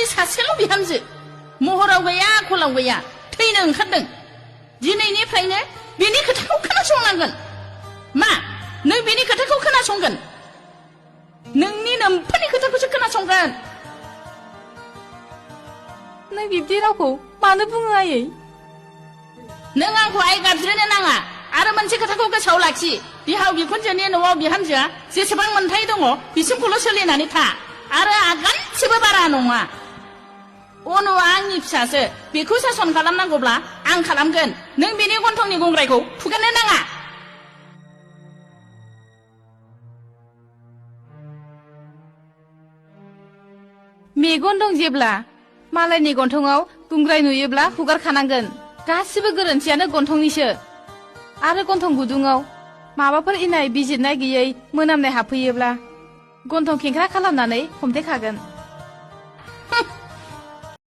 आंनि सासेल' बिहामजो महराव गैया आखलाव गैया थैनो ओंखारदों दिनैनिफ्रायनो बेनि खोथाखौ खोनासंनांगोन मा नों बेनि खोथाखौ खोनासंगोन नोंनि नोम्फोरनि खोथाखौसो खोनासंगोन नों बिब्दि रावखौ मानो बुङो आयै नों आंखौ आइ गाबज्रिनो नाङा आरो मोनसे खोथाखौ गोसोआव लाखि बिहाव बिखुनजोनि न'आव बिहामजोआ जेसेबां मोनथाय दङ बिसिमखौल' सोलिनानै था आरो आगानसेबो बारा नङा अनुआ आंनि फिसासो बेखौ सासन खालामनांगौब्ला आं खालामगोन नों बेनि गन्थंनि गंग्रायखौ फुगारनो नाङा मेगन दं जेब्ला मालायनि गन्थंआव गुंग्राय नुयोब्ला हुगारखानांगोन गासिबो गोरोन्थियानो गन्थंनिसो आरो गन्थं गुदुङाव माबाफोर इनाय बिजिरनाय गैयै मोनामनाय हाबफैयोब्ला गन्थं खेंख्रा खालामनानै हमथेखागोन